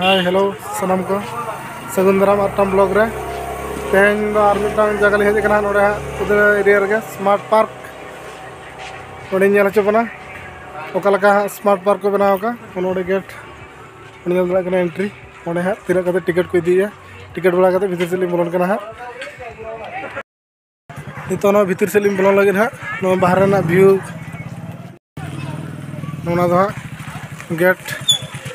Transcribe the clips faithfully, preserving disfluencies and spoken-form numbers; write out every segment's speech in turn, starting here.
ᱦᱟᱭ, hello ᱥᱟᱱᱟᱢ ᱠᱚ, ᱥᱟᱹᱜᱩᱱ ᱫᱟᱨᱟᱢ ᱟᱨ ᱢᱤᱫᱴᱟᱝ ᱵᱞᱚᱜ ᱨᱮ᱾ ᱛᱮᱦᱮᱧ ᱫᱚ ᱟᱨ ᱢᱤᱫᱴᱟᱝ ᱡᱟᱭᱜᱟ ᱞᱤᱧ ᱦᱮᱡ ᱟᱠᱟᱱᱟ, ᱱᱚᱰᱮ ᱦᱟᱸᱜ ᱩᱫᱽᱲᱟ ᱮᱨᱤᱭᱟ ᱨᱮᱜᱮ ᱥᱢᱟᱨᱴ ᱯᱟᱨᱠ᱾ ᱚᱸᱰᱮᱧ ᱧᱮᱞ ᱦᱚᱪᱚ ᱵᱚᱱᱟ ᱚᱠᱟ ᱞᱮᱠᱟ ᱦᱟᱸᱜ ᱥᱢᱟᱨᱴ ᱯᱟᱨᱠ ᱠᱚ ᱵᱮᱱᱟᱣ ᱟᱠᱟᱫ᱾ ᱚᱱᱮ ᱚᱸᱰᱮ ᱜᱮᱴ, ᱚᱸᱰᱮ ᱧᱮᱞ ᱫᱟᱲᱮᱭᱟᱜ ᱠᱟᱱᱟ ᱮᱱᱴᱨᱤ᱾ ᱚᱸᱰᱮ ᱦᱟᱸᱜ ᱛᱤᱱᱟᱹᱜ ᱠᱟᱛᱮ ᱴᱤᱠᱤᱴ ᱠᱚ ᱤᱫᱤᱭᱮᱫᱼᱟ, ᱴᱤᱠᱤᱴ ᱵᱟᱲᱟ ᱠᱟᱛᱮ ᱵᱷᱤᱛᱤᱨ ᱥᱮᱫ ᱞᱤᱧ ᱵᱚᱞᱚᱱ ᱠᱟᱱᱟ ᱦᱟᱸᱜ᱾ ᱱᱤᱛᱚᱜ ᱱᱚᱣᱟ ᱵᱷᱤᱛᱤᱨ ᱥᱮᱫ ᱞᱤᱧ ᱵᱚᱞᱚᱱ ᱞᱟᱹᱜᱤᱫ ᱦᱟᱸᱜ᱾ ᱱᱚᱣᱟ ᱵᱟᱦᱨᱮ ᱨᱮᱱᱟᱜ ᱵᱷᱤᱭᱩ, ᱱᱚᱣᱟ ᱫᱚ ᱦᱟᱸᱜ ᱜᱮᱴ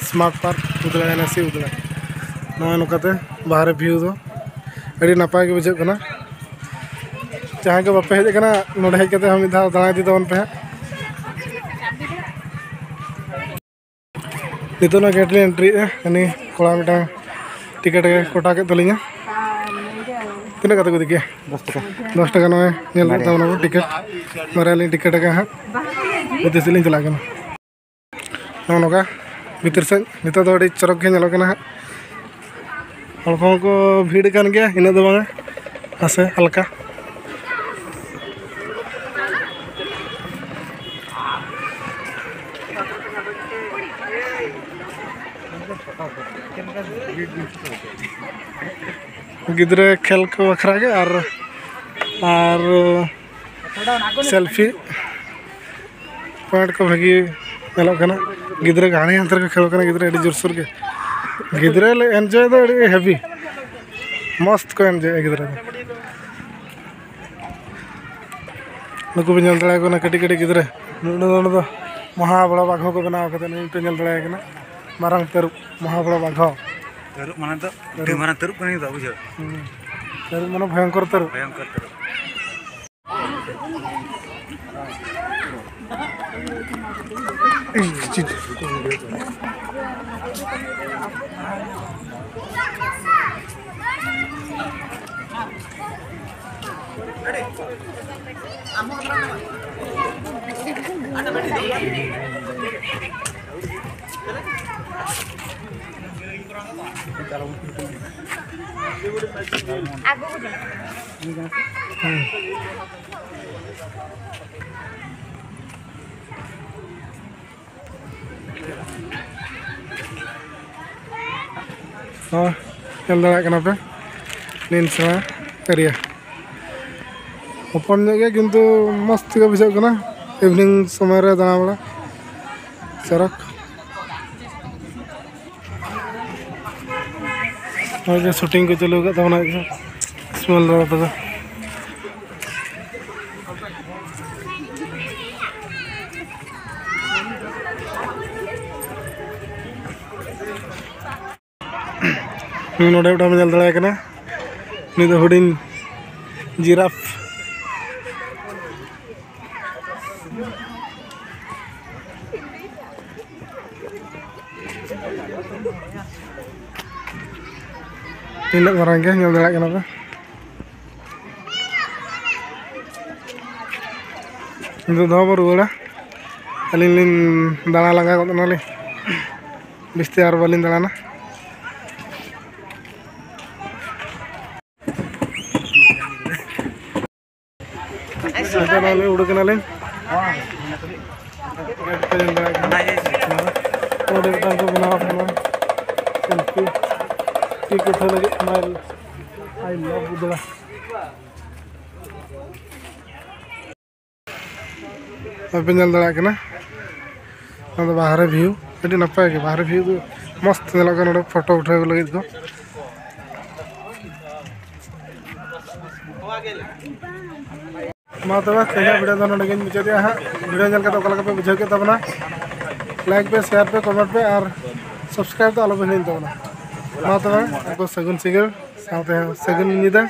ᱥᱢᱟᱨᱴ ᱯᱟᱨᱠ ᱩᱫᱽᱲᱟ ᱮᱱ ᱮ ᱥᱤ ᱩᱫᱽᱲᱟ᱾ ᱱᱚᱜᱼᱚᱭ ᱱᱚᱝᱠᱟᱛᱮ ᱵᱟᱦᱨᱮ ᱵᱷᱤᱭᱩ ᱫᱚ ᱟᱹᱰᱤ ᱱᱟᱯᱟᱭ ᱜᱮ ᱵᱩᱡᱷᱟᱹᱜ ᱠᱟᱱᱟ᱾ ᱡᱟᱦᱟᱸᱭ ᱠᱚ ᱵᱟᱯᱮ ᱦᱮᱡ ᱟᱠᱟᱱᱟ, ᱱᱚᱰᱮ ᱦᱮᱡ ᱠᱟᱛᱮ ᱦᱚᱸ ᱢᱤᱫ ᱫᱷᱟᱣ ᱫᱟᱬᱟ ᱤᱫᱤ ᱛᱟᱵᱚᱱ ᱯᱮ ᱦᱟᱸᱜ᱾ ᱱᱤᱛᱚᱜ ᱱᱚᱣᱟ ᱜᱮᱴ ᱞᱤᱧ ᱮᱱᱴᱨᱤᱭᱮᱫᱼᱟ᱾ ᱩᱱᱤ ᱠᱚᱲᱟ ᱢᱤᱫᱴᱟᱝ ᱴᱤᱠᱤᱴ ᱮ ᱠᱚᱴᱟ ᱠᱮᱫ ᱛᱟᱹᱞᱤᱧᱟ᱾ ᱛᱤᱱᱟᱹᱜ ᱠᱟᱛᱮ ᱠᱚ ᱤᱫᱤ ᱠᱮᱜᱼᱟ? ᱫᱚᱥ ᱴᱟᱠᱟ᱾ ᱫᱚᱥ ᱴᱟᱠᱟ᱾ ᱱᱚᱜᱼᱚᱭ ᱧᱮᱞ ᱵᱟᱨᱭᱟ᱾ ᱛᱟᱵᱚᱱ ᱟᱵᱚ ᱴᱤᱠᱤᱴ, ᱵᱟᱨᱭᱟ ᱞᱤᱧ ᱴᱤᱠᱤᱴ ᱟᱠᱟᱫᱼᱟ ᱦᱟᱸᱜ᱾ ᱵᱷᱤᱛᱤᱨ ᱥᱮᱫ ᱞᱤᱧ ᱪᱟᱞᱟᱜ ᱠᱟᱱᱟ᱾ ᱱᱚᱜᱼᱚ ᱱᱚᱝᱠᱟ ᱵᱷᱤᱛᱤᱨ ᱥᱮᱫ ᱱᱤᱛᱚᱜ ᱫᱚ ᱟᱹᱰᱤ ᱪᱚᱨᱚᱠ ᱜᱮ ᱧᱮᱞᱚᱜ ᱠᱟᱱᱟ ᱦᱟᱸᱜ᱾ ᱦᱚᱲ ᱠᱚᱦᱚᱸ ᱠᱚ ᱵᱷᱤᱲ ᱟᱠᱟᱱ ᱜᱮᱭᱟ, ᱤᱱᱟᱹᱜ ᱫᱚ ᱵᱟᱝᱟ, ᱱᱟᱥᱮ ᱦᱟᱞᱠᱟ᱾ ᱜᱤᱫᱽᱨᱟᱹ ᱠᱷᱮᱞ ᱠᱚ ᱵᱟᱠᱷᱨᱟ ᱜᱮ ᱟᱨ, ᱟᱨ ᱥᱮᱞᱯᱷᱤ ᱯᱚᱭᱮᱱᱴ ᱠᱚ ᱵᱷᱟᱹᱜᱤ ᱧᱮᱞᱚᱜ ᱠᱟᱱᱟ᱾ ᱜᱤᱫᱽᱨᱟᱹ ᱠᱚ ᱦᱟᱱᱮ ᱦᱟᱱᱛᱮ ᱨᱮᱠᱚ ᱠᱷᱮᱞ ᱠᱟᱱᱟ, ᱜᱤᱫᱽᱨᱟᱹ ᱟᱹᱰᱤ ᱡᱳᱨᱥᱳᱨ ᱜᱮ᱾ ᱜᱤᱫᱽᱨᱟᱹ ᱞᱮ ᱮᱱᱡᱚᱭ ᱫᱚ ᱟᱹᱰᱤ ᱦᱮᱵᱤ, ᱢᱚᱥᱛ ᱠᱚ ᱮᱱᱡᱚᱭᱮᱫᱼᱟ ᱜᱤᱫᱽᱨᱟᱹ ᱫᱚ᱾ ᱱᱩᱠᱩ ᱵᱚᱱ ᱧᱮᱞ ᱫᱟᱲᱮᱭᱟᱠᱚ ᱠᱟᱱᱟ, ᱠᱟᱹᱴᱤᱡ ᱠᱟᱹᱴᱤᱡ ᱜᱤᱫᱽᱨᱟᱹ᱾ ᱱᱩᱜᱼᱩ ᱱᱚᱰᱮ ᱫᱚ ᱢᱚᱦᱟ ᱵᱚᱲᱚ ᱵᱟᱜᱷᱚ ᱠᱚ ᱵᱮᱱᱟᱣ ᱠᱟᱫᱟ, ᱱᱩᱭ ᱯᱮ ᱧᱮᱞ ᱫᱟᱲᱮᱭᱟᱭ ᱠᱟᱱᱟ, ᱢᱟᱨᱟᱝ ᱛᱟᱹᱨᱩᱵ, ᱢᱚᱦᱟ ᱵᱚᱲᱚ ᱵᱟᱜᱷᱚ᱾ ᱛᱟᱹᱨᱩᱵ ᱢᱟᱱᱮ ᱫᱚ ᱟᱹᱰᱤ ᱢᱟᱨᱟᱝ ᱛᱟᱹᱨᱩᱵ ᱠᱟᱱᱟᱭ ᱫᱚ, ᱵᱩᱡᱷᱟᱹᱣ? ᱦᱩᱸ᱾ ᱛᱟᱹᱨᱩᱵ ᱢᱟᱱᱮ ᱵᱷᱚᱭᱚᱝᱠᱚᱨ ᱛᱟᱹᱨᱩᱵ᱾ ᱵᱷᱚᱭᱚᱝᱠᱚᱨ ᱛᱟᱹᱨᱩᱵ᱾ ᱧᱮᱞ ᱫᱟᱲᱮᱭᱟᱜ ᱠᱟᱱᱟ ᱯᱮ, ᱱᱤᱱᱥᱨᱟ ᱮᱨᱤᱭᱟ ᱦᱚᱯᱚᱱ ᱧᱚᱜ ᱜᱮᱭᱟ, ᱠᱤᱱᱛᱩ ᱢᱚᱡᱽ ᱛᱮᱜᱮ ᱵᱩᱡᱷᱟᱹᱜ ᱠᱟᱱᱟ ᱤᱵᱷᱤᱱᱤᱝ ᱥᱚᱢᱚᱭ ᱨᱮ ᱫᱟᱬᱟ ᱵᱟᱲᱟ᱾ ᱥᱚᱲᱚᱠ ᱱᱚᱜᱼᱚᱭ ᱡᱮ ᱥᱩᱴᱤᱝ ᱠᱚ ᱪᱟᱹᱞᱩ ᱟᱠᱟᱫ ᱛᱟᱵᱚᱱᱟ ᱥᱢᱚᱞ ᱫᱟᱫᱟ ᱛᱟᱠᱚ᱾ ᱱᱚᱰᱮ ᱢᱤᱫᱴᱟᱝ ᱧᱮᱞ ᱫᱟᱲᱮᱭᱟᱭ ᱠᱟᱱᱟ, ᱩᱱᱤ ᱫᱚ ᱦᱩᱰᱤᱧ ᱡᱤᱨᱟᱯ᱾ ᱛᱤᱱᱟᱹᱜ ᱢᱟᱨᱟᱝ ᱜᱮ ᱧᱮᱞ ᱫᱟᱲᱮᱭᱟᱜ ᱠᱟᱱᱟ ᱯᱮ᱾ ᱱᱤᱛᱚᱜ ᱫᱚ ᱵᱚ ᱨᱩᱣᱟᱹᱲᱟ᱾ ᱟᱹᱞᱤᱧ ᱞᱤᱧ ᱫᱟᱬᱟ ᱞᱟᱸᱜᱟ ᱜᱚᱫ ᱮᱱᱟᱞᱤᱧ, ᱵᱮᱥᱛᱮ ᱟᱨ ᱵᱟᱹᱞᱤᱧ ᱫᱟᱬᱟᱱᱟ᱾ ᱱᱤᱛᱚᱜ ᱱᱚᱜᱼᱚᱭ ᱩᱰᱩᱠ ᱮᱱᱟᱞᱤᱧ᱾ ᱱᱚᱰᱮ ᱢᱤᱫᱴᱟᱝ ᱠᱚ ᱵᱮᱱᱟᱣ ᱟᱠᱟᱱᱟ ᱥᱮᱞᱯᱷᱤ ᱴᱤᱠ ᱩᱴᱷᱟᱹᱣ ᱞᱟᱹᱜᱤᱫ᱾ Smile, I love ᱵᱩᱫᱽᱲᱟ᱾ ᱟᱯᱮ ᱧᱮᱞ ᱫᱟᱲᱮᱭᱟᱜ ᱠᱟᱱᱟ, ᱱᱚᱣᱟ ᱫᱚ ᱵᱟᱦᱨᱮ ᱵᱷᱤᱭᱩ᱾ ᱟᱹᱰᱤ ᱱᱟᱯᱟᱭ ᱜᱮ ᱵᱟᱦᱨᱮ ᱵᱷᱤᱭᱩ ᱫᱚ, ᱢᱚᱥᱛ ᱧᱮᱞᱚᱜ ᱠᱟᱱᱟ ᱱᱚᱰᱮ ᱯᱷᱳᱴᱳ ᱩᱴᱷᱟᱹᱣ ᱞᱟᱹᱜᱤᱫ ᱫᱚ᱾ ᱢᱟ ᱛᱚᱵᱮ, ᱛᱮᱦᱮᱧᱟᱜ ᱵᱷᱤᱰᱤᱭᱳ ᱫᱚ ᱱᱚᱰᱮ ᱜᱤᱧ ᱢᱩᱪᱟᱹᱫᱮᱜᱼᱟ ᱦᱟᱸᱜ᱾ ᱵᱷᱤᱰᱤᱭᱳ ᱧᱮᱞ ᱠᱟᱛᱮ ᱚᱠᱟ ᱞᱮᱠᱟ ᱯᱮ ᱵᱩᱡᱷᱟᱹᱣ ᱠᱮᱫ ᱛᱟᱵᱚᱱᱟ? ᱞᱟᱭᱤᱠ ᱯᱮ, ᱥᱮᱭᱟᱨ ᱯᱮ, ᱠᱚᱢᱮᱱᱴ ᱯᱮ ᱟᱨ ᱥᱟᱵᱥᱠᱨᱟᱭᱤᱵ ᱫᱚ ᱟᱞᱚ ᱯᱮ ᱦᱤᱲᱤᱧ ᱛᱟᱵᱚᱱᱟ᱾ ᱢᱟ ᱛᱚᱵᱮ, ᱟᱵᱚ ᱥᱟᱹᱜᱩᱱ ᱥᱤᱸᱜᱟᱹᱲ ᱥᱟᱶᱛᱮ ᱥᱟᱹᱜᱩᱱ ᱧᱤᱫᱟᱹ᱾